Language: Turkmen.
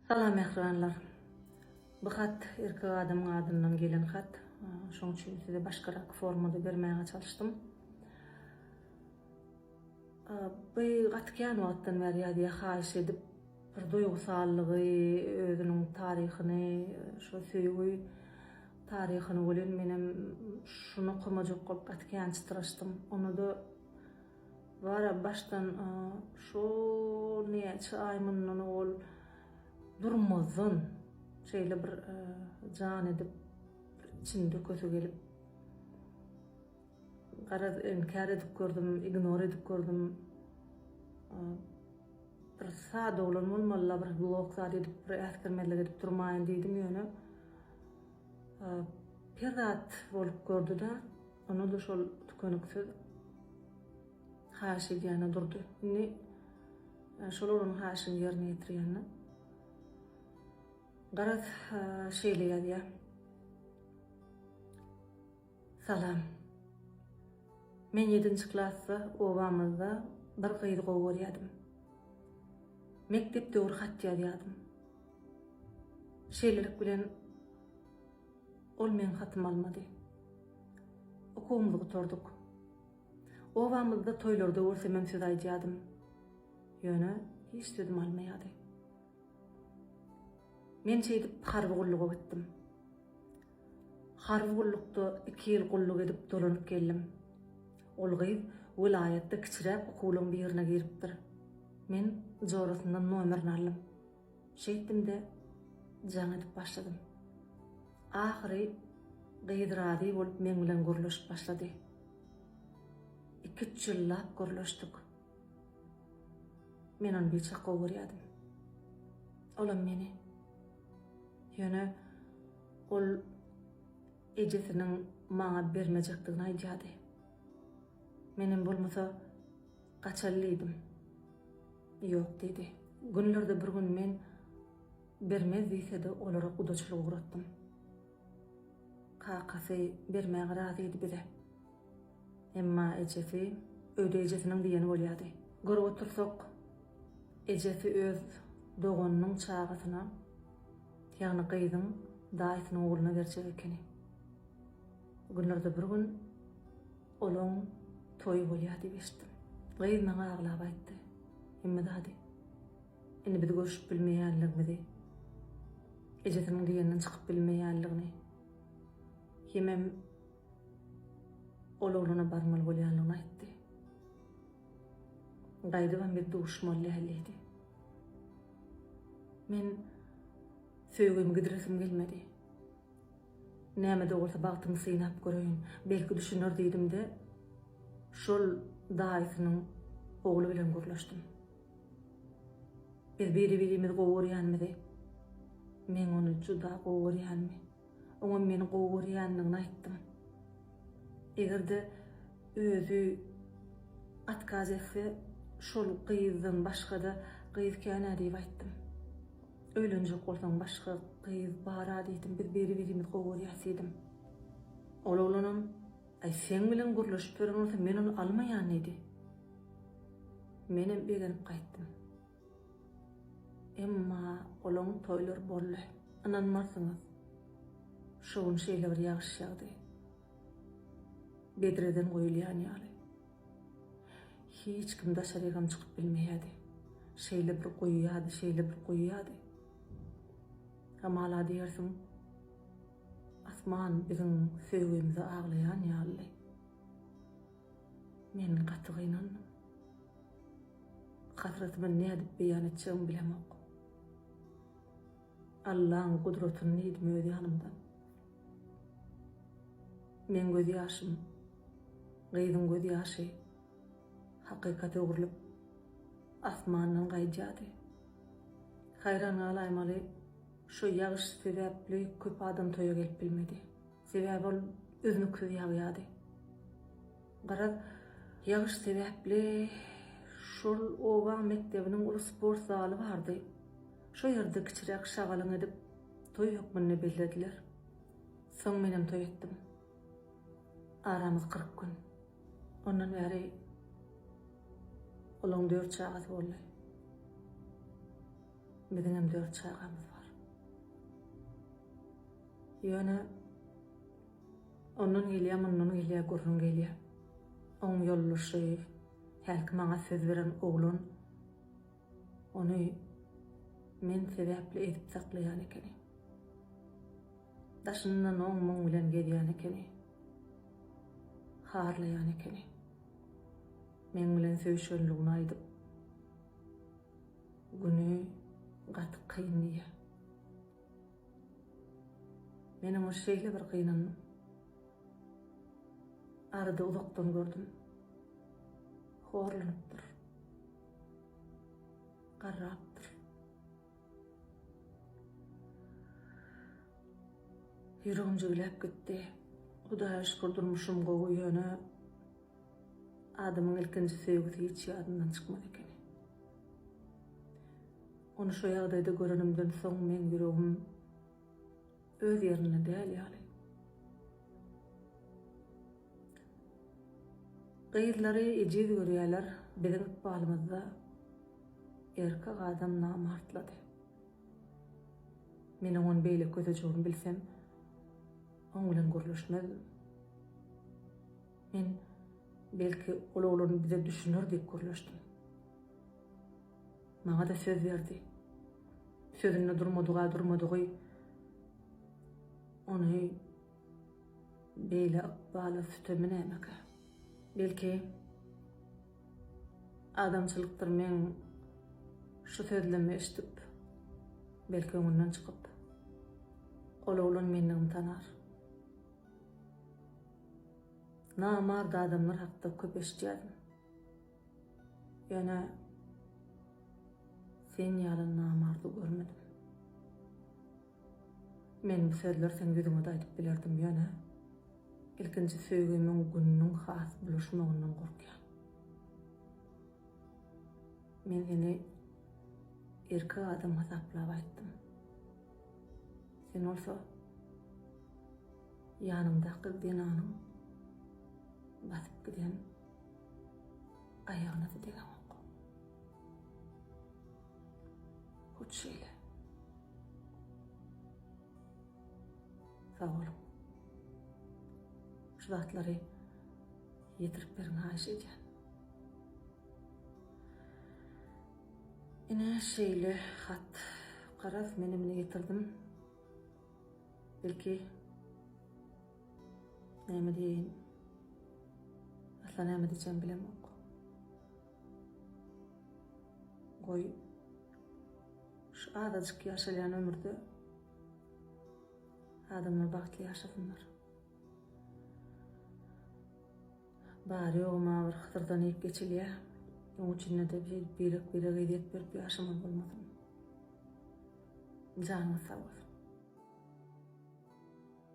Salam mähribanlar. Bu hat erkek adamyň adyndan gelen hat. Şoň üçin size başgarak formada bermäge çalyşdym. Bu gaty kän wagtdan bäri ýazýar haýyş edip bir duýgusallygy, özüniň taryhyny, şo söýgi taryhyny welin menem şuny okamajak bolup gaty kän çytraşdym. Onda-da Wara başdan şol näçe aý mundan owal durmazdan şeýle bir jan edip bir içini dökesi gelip garaz inkär edip gördüm, ignor edip gördüm. Bir sada oglan bolmalyla bir blok zat edip bir äsgermezlik edip durmaýyn diýdim ýöne her zat bolup gördü-de. Onda-da şol tükeniksiz haýyş edýäne durdy. Indi şol oglanyň haýyşyny ýerine ýetirýände garaz şeýle ýazýar. Salam. Men ýedinji klasda obamyzda bir gyzy gowy görýärdim. Mekdep döwri hat ýazýardym. Şeýlelik bilen Ol meň hatymy almady. Okuwymyzy gutardyk. Obamyzda toýlarda görsemem söz aýdýadym. Ýöne hiç sözümi almaýady. Men şeýdip harby gulluga gitdim. Harby gullukda iki ýyl gulluk edip dolanyp geldim. Ol gyz welaýatda kiçiräk okuwlaň birine giripdir. Men jorasyndan nomerini aldym. Şeýtdim-de, jaň edip başladym. Ahyry gyz razy bolup meň bilen gürleşip başlady. Iküç ýyllap gürleşdik. Men ony biçak gowy görýärdim. Olam meni. Ýöne ol ejesiniň maňa bermejekdigini aýdýardy. Menem bolmasa gaçaly diýdim. Ýok diýdi. Günlerde bir gün men bermez diýse-de olara gudaçylyk ugratdym. Kakasy bermäge razydy bize. Emma ejesi öýde ejesiniň diýeni bolýardy. Görüp otursak, ejesi öz doganynyň çagasyna, ýagny gyzyň daýysynyň ogluna berjek ekeni. Günlerde bir gün Olaň toýy bolýar diýip eşitdim. Gyz maňa aglap aýtdy. Hemme zady. Indi biz görüşüp bilmeýänligimizi, ejesiniň diýeninden çykyp bilmeýänligini, hemem ol oglana barmaly bolýanlygyny aýtdy. Gaýdybam biz duşmaly däl diýdi. Men söýgimi gidiresim gelmedi. Näme-de bolsa bagtymy synap göreýin, belki düşüner diýdim-de, şol daýysynyň ogly bilen gürleşdim. Biz biri-birimizi gowy görýänimizi, meň ony juda gowy görýänimi, oňam meni gowy görýändigini aýtdym. Eger-de özi otkaz etse, şol gyzdan başga-da gyz kän-ä diýip aýtdym. Öýlenjek bolsaň başga gyz bara diýdim, biz biri-birimizi gowy görýäs diýdim. Ol oglanam, Aý seň bilen gürleşip ýören bolsa men ony almaýan diýdi. Menem begenip gaýtdym. Emma olaň toýlary boldy. Ynanmarsyňyz, şo gün şeýle bir ýagyş ýagdy. Bedreden guýulýan ýaly. Hiç kim daşarygam çykyp bilmeýärdi. Şeýle bir guýýardy, şeýle bir guýýardy. Hamala diýersiň, asman biziň söýgimize aglaýan ýalydy. Men gaty gynandym. Hasratymy nädip beýan etjegimi bilemok. Allaň gudratyny diýdim öz ýanymdan. Meň gözýaşym, gyzyň gözýaşy hakykata öwrülip, asmandan gaýdýardy. Haýran galaýmaly, şo ýagyş sebäpli köp adam toýa gelip bilmedi. Sebäbi ol üznüksiz ýagýardy. Garaz, ýagyş sebäpli şol obaň mekdebiniň uly sport zaly bardy. Şo ýerde kiçiräk şagalaň edip, toý hökmünde bellediler. Soň menem toý etdim. Aramyz 40 gün. Ondan bäri olaň dört çagasy boldy. Biziňem dört çagamyz bar. Ýöne ondan gelýär, mundan gelýär, gürrüň gelýär. Oň ýoldaşy, hälki maňa söz beren oglan ony men sebäpli ezip saklaýan ekeni. Daşyndan oň-muň bilen gezýän ekeni. Harlaýan ekeni. Meň bilen söýüşenligini aýdyp, güni gaty kyn diýýär. Men oňa şeýle bir gynandym. Arada uzakdan gördüm. Horlanypdyr. Garrapdyr. Ýüregim jigläp gitdi. Hudaýa şükür durmuşym gowy ýöne adamyň ilkinji söýgüsi hiç ýadyndan çykmaz ekeni. Ony şo ýagdaýda görenimden soň meň ýüregim öz ýerinde däl ýaly. Gyzlary ejiz görýäler, biziň ykbalymyzda erkek adam namartlady. Meniň ony beýle kösejegimi bilsem, oň bilen gürleşmezdim. Men belki ol oglan bize düşüner diýip gürleşdim. Maňa-da söz berdi. Sözünde durmadyg-a durmadygy, ony beýle ykbala sütemi nämekä? Belki, adamçylykdyr meň şu sözlemi eşidip, belki öňünden çykyp, ol oglan mendigimi tanar. Namart adamlar hakda köp eşidýärdim. Ýöne sen ýaly namardy görmedim. Men bu sözleri seň ýüzüňe-de aýdyp bilerdim, ýöne ilkinji söýgimiň gününiň has bulaşmagyndan gorkýan. Men seni erkek adam hasaplap aýtdym. Sen bolsa ýanyňdaky zenanyň basyp giden Aýagyna-da degeňok. Hut şeýle. Sag boluň. Şu zatlary ýetirip beriň haýyş edýän. Ine şeýle hat. Garaz menem ine getirdim. Belki Näme diýeýin? Asla näme diýjegimi bilemok. Goý, şu azajyk ýaşalýan ömürde adamlar bagtly ýaşasynlar. Bary-ýogy-ma bir hysyrdan iýip geçilýär. Oň içinde-de birek-birege ezýet berip ýaşamaly bolmasyn. Janyňyz sag bolsun.